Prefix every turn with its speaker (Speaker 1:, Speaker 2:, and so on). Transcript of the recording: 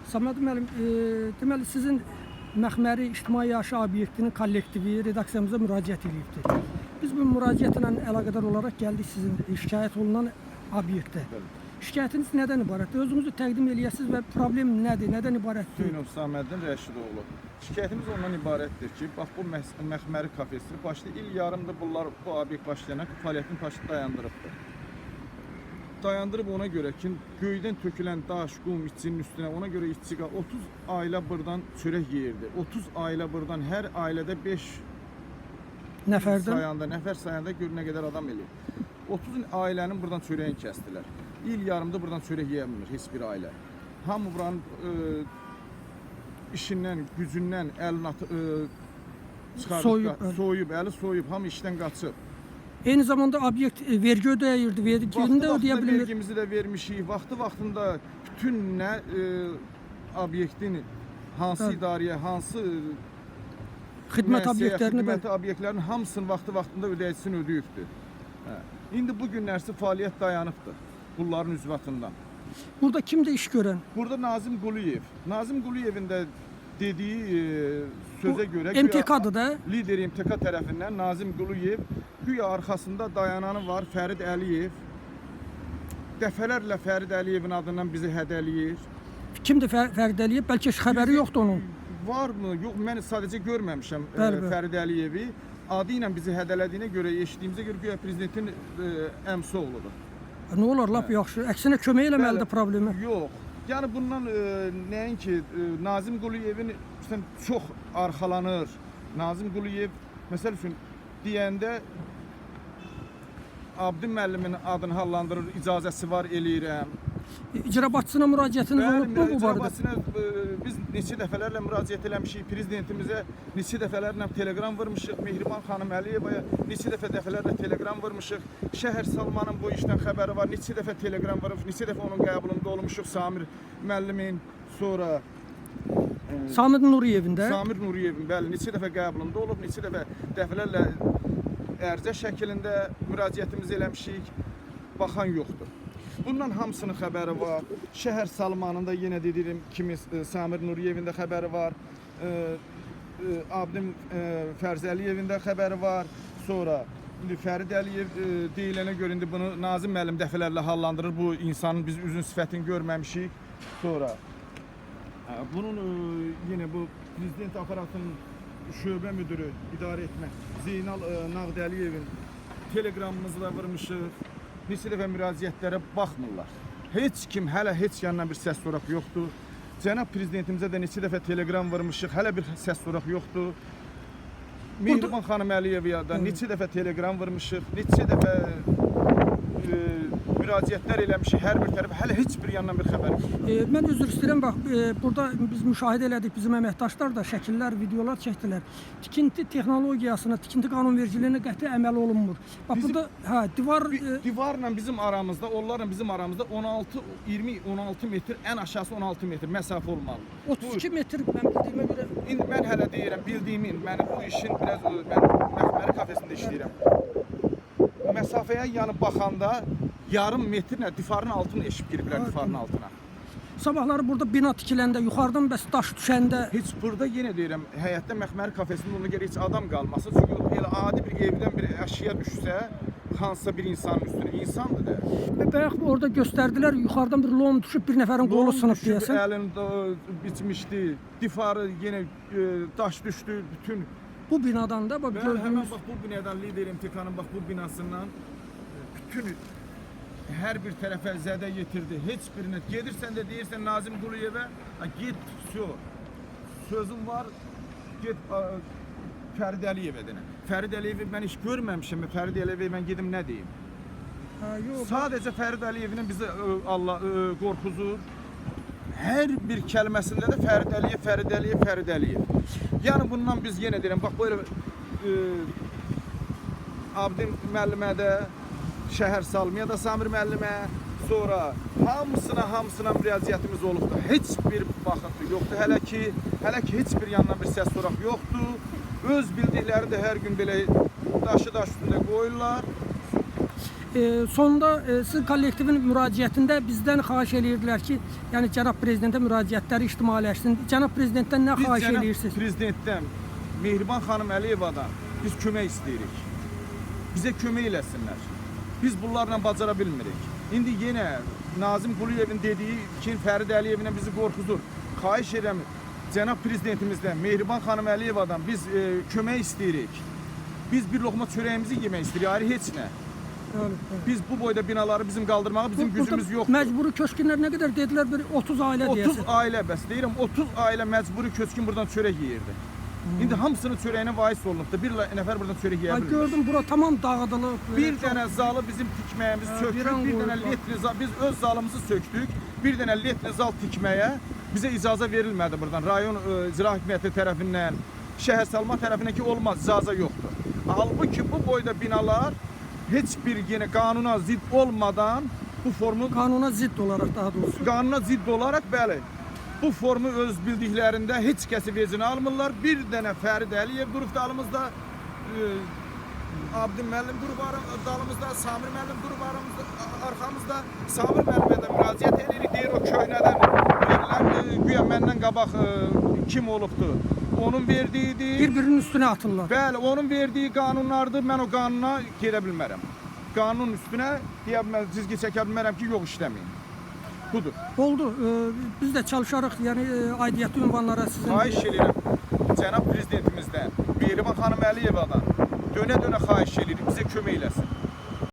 Speaker 1: Saməd müəllim, deməli sizin Məxməri İctimai Yaşayış Obyektinin kollektivi redaksiyamıza müraciət edibdir. Biz bu müraciətlə əlaqədar olaraq gəldik sizin şikayət olunan obyektə.
Speaker 2: Bəli.
Speaker 1: Şikayətiniz nədən ibarətdir? Özünüzü təqdim eləyəsiniz və problem nədir, nədən ibarətdir?
Speaker 2: Hüseynov Saməddin Rəşidoğlu. Şikayətimiz ondan ibarətdir ki, bax bu Məxməri kafesi başda il yarımdır bunlar bu obyekt başlayana fəaliyyətini başda dayandırıbdır. Dayandırıb ona görə ki, göydən tökülən daş, qum işçinin üstünə, ona görə işçi 30 ailə burdan çörək yeyirdi. 30 ailə burdan hər ailədə 5
Speaker 1: Nəfərdən?
Speaker 2: Sayanda, nəfər sayanda gör nə qədər adam eləyir. 30 ailənin buradan çörəyini kəsdilər. İl yarımda buradan çörək yeyə bilmir heç bir ailə. Hamı buranın işindən, gücündən əlini çıxarıb,
Speaker 1: Soyuyub,
Speaker 2: soyuyub, əli soyuyub, hamı işdən qaçıb.
Speaker 1: Eyni zamanda obyekt vergi ödəyirdi, vergini də ödəyə
Speaker 2: Vaxtı-vaxtında
Speaker 1: bilmir.
Speaker 2: vergimizi də vermişik, vaxtı-vaxtında bütün nə obyektin hansı
Speaker 1: Bəli.
Speaker 2: idarəyə, hansı
Speaker 1: Xidmət
Speaker 2: müəssisəyə,
Speaker 1: obyektlərini
Speaker 2: xidmət obyektlərinin hamısını vaxtı-vaxtında ödəyicisini ödəyibdir. Hə. İndi bu günlərsə fəaliyyət dayanıbdır bunların üzvatından.
Speaker 1: Burada kimdir iş görən?
Speaker 2: Burada Nazim Quliyev. Nazim Quliyevin də dediyi sözə görə güya
Speaker 1: MTK-dır da.
Speaker 2: Lider MTK tərəfindən Nazim Quliyev güya arxasında dayananı var Fərid Əliyev. Dəfələrlə Fərid Əliyevin adından bizi hədələyir.
Speaker 1: Kimdir Fərid Əliyev? Bəlkə heç xəbəri yoxdur onun.
Speaker 2: Varmı? Yox, mən sadəcə görməmişəm
Speaker 1: Bəli, bəli.
Speaker 2: Fərid Əliyevi. Adı ilə bizi hədələdiyinə görə, eşitdiyimizə görə güya prezidentin əmsi oğludur.
Speaker 1: Nə olar, lap yaxşı. Əksinə kömək eləməlidir problemi.
Speaker 2: Yox. Yəni bundan nəinki Nazim Quliyevin məsələn çox arxalanır. Nazim Quliyev məsəl üçün deyəndə Abdin müəllimin adını hallandırır, icazəsi var eləyirəm.
Speaker 1: İcra başçısına müraciətiniz olubmu bu
Speaker 2: icra
Speaker 1: barədə?
Speaker 2: başçısına, biz neçə dəfələrlə müraciət eləmişik, prezidentimizə neçə dəfələrlə teleqram vurmuşuq, Mehriban xanım Əliyevaya neçə dəfə dəfələrlə teleqram vurmuşuq. Şəhər Salmanın bu işdən xəbəri var, neçə dəfə teleqram vurub, neçə dəfə onun qəbulunda olmuşuq Samir müəllimin, sonra
Speaker 1: Samir Nuriyevin də.
Speaker 2: Samir Nuriyevin, bəli, neçə dəfə qəbulunda olub, neçə dəfə dəfələrlə ərizə şəklində müraciətimizi eləmişik, baxan yoxdur. Bundan hamısının xəbəri var. Şəhər Salmanın da yenə deyirəm kimi Samir Nuriyevin də xəbəri var. Abdin Fərzəliyevin də xəbəri var. Sonra indi Fərid Əliyev deyilənə görə indi bunu Nazim müəllim dəfələrlə hallandırır. Bu insanın biz üzün sifətini görməmişik. Sonra bunun yenə bu prezident aparatının şöbə müdürü idarə etmə Zeynal Nağdəliyevin teleqramımızı da vurmuşuq. Neçə dəfə müraciətlərə baxmırlar. Heç kim hələ heç yandan bir səs soraq yoxdur. Cənab prezidentimizə də neçə dəfə teleqram vurmuşuq, hələ bir səs soraq yoxdur. Mehriban xanım Əliyevaya da neçə dəfə teleqram vurmuşuq, neçə dəfə müraciətlər eləmişik hər bir tərəfə, hələ heç bir yandan bir xəbər yoxdur.
Speaker 1: Mən üzr istəyirəm, bax, burada biz müşahidə elədik, bizim əməkdaşlar da şəkillər, videolar çəkdilər. Tikinti texnologiyasına, tikinti qanunvericiliyinə qəti əməl olunmur. Bax
Speaker 2: Bizim-
Speaker 1: burada hə, divar
Speaker 2: Divarla bizim aramızda, onlarla bizim aramızda 16 20 16 metr, ən aşağısı 16 metr məsafə olmalıdır.
Speaker 1: 32 metr mən bildiyimə görə
Speaker 2: İndi mən hələ deyirəm, bildiyimin, mən bu işin biraz mən Məxməri kafesində işləyirəm. Məsafəyə yanıb baxanda yarım metrlə divarın altına eşib giriblər divarın altına.
Speaker 1: Sabahları burada bina tikiləndə, yuxarıdan bəs daş düşəndə
Speaker 2: Heç burada yenə deyirəm, həyətdə Məxməri kafesində ona görə heç adam qalmasın. Çünki elə adi bir evdən bir əşya düşsə, hansısa bir insanın üstünə, insandır da.
Speaker 1: Və bayaq orada göstərdilər, yuxarıdan bir lom düşüb bir nəfərin qolu
Speaker 2: Lom
Speaker 1: sınıb
Speaker 2: düşüb,
Speaker 1: deyəsən.
Speaker 2: Əlində bitmişdi, divarı yenə daş düşdü, bütün.
Speaker 1: Bu binadan da bax
Speaker 2: Bəli, həmən
Speaker 1: gördüyünüz
Speaker 2: bax bu binadan Lider MTK-nın bax bu binasından bütün hər bir tərəfə zədə yetirdi. Heç birinə gedirsən də deyirsən Nazim Quliyevə, "Ha, get, vsyo. Sözüm var, get Fərid Əliyevə denə. Fərid Əliyevi mən heç görməmişəm. Fərid Əliyevə mən gedim nə deyim?
Speaker 1: Hə, yox.
Speaker 2: Sadəcə Fərid Əliyevin bizi Allah qorxuzur. Hər bir kəlməsində də Fərid Əliyev, Fərid Əliyev, Fərid Əliyev. Yəni bundan biz yenə deyirəm, bax belə Abdin müəllimə də, Şəhər Salmiya da Samir müəllimə, sonra hamısına müraciətimiz olubdur. Heç bir baxıntı yoxdur. Hələ ki heç bir yandan bir səs soraq yoxdur. Öz bildiklərini də hər gün belə daşı daş üstündə qoyurlar.
Speaker 1: Sonda sizin kollektivin müraciətində bizdən xahiş eləyirdilər ki, yəni cənab prezidentə müraciətləri ictimailəşsin. Cənab prezidentdən nə
Speaker 2: Biz
Speaker 1: xahiş
Speaker 2: cənab
Speaker 1: eləyirsiniz?
Speaker 2: prezidentdən, Mehriban xanım Əliyevadan biz kömək istəyirik. Bizə kömək eləsinlər. Biz bunlarla bacara bilmirik. İndi yenə Nazim Quliyevin dediyi ki, Fərid Əliyevlə bizi qorxudur. Xahiş edirəm cənab prezidentimizdən, Mehriban xanım Əliyevadan biz kömək istəyirik. Biz bir loqma çörəyimizi yemək istəyirik, ayrı heç nə.
Speaker 1: Bəli, bəli.
Speaker 2: Biz bu boyda binaları bizim qaldırmağa bizim
Speaker 1: Burada
Speaker 2: gücümüz yoxdur.
Speaker 1: Məcburi köçkünlər nə qədər dedilər? Bir 30 ailə
Speaker 2: 30
Speaker 1: deyəsən.
Speaker 2: ailə bəs deyirəm, 30 ailə məcburi köçkün buradan çörək yeyirdi. İndi hamısının çörəyinə vaiz olunubdur. Bir nəfər buradan çörək yeyə
Speaker 1: Ay,
Speaker 2: bilmir.
Speaker 1: gördüm bura tamam dağıdılıb.
Speaker 2: Bir dənə zalı bizim tikməyimiz
Speaker 1: Hə,
Speaker 2: sökdük,
Speaker 1: viran
Speaker 2: bir dənə
Speaker 1: qoyublar.
Speaker 2: letni zal, biz öz zalımızı sökdük. Bir dənə letni zal tikməyə bizə icazə verilmədi buradan. Rayon icra hakimiyyəti tərəfindən, şəhər salma tərəfindən ki olmaz, icazə yoxdur. Halbuki bu boyda binalar heç bir yenə qanuna zidd olmadan bu formu
Speaker 1: Qanuna zidd olaraq daha doğrusu.
Speaker 2: qanuna zidd olaraq bəli, bu formu öz bildiklərində heç kəsi vecinə almırlar. Bir dənə Fərid Əliyev durub dalımızda, Abdin müəllim durub dalımızda, Samir müəllim durub aramızda, arxamızda. Samir müəllimə də müraciət edirik, deyir o köhnədən verilən, güya məndən qabaq kim olubdu? Onun verdiyidir.
Speaker 1: Bir-birinin üstünə atırlar.
Speaker 2: Bəli, onun verdiyi qanunlardır. Mən o qanuna gedə bilmərəm. Qanunun üstünə deyə bilmərəm, cizgi çəkə bilmərəm ki, yox işləməyin. Budur.
Speaker 1: Oldu. Biz də çalışarıq, yəni aidiyyatı ünvanlara sizin
Speaker 2: Xahiş edirəm cənab prezidentimizdən, Mehriban xanım Əliyevadan dönə-dönə xahiş edirik, bizə kömək eləsin.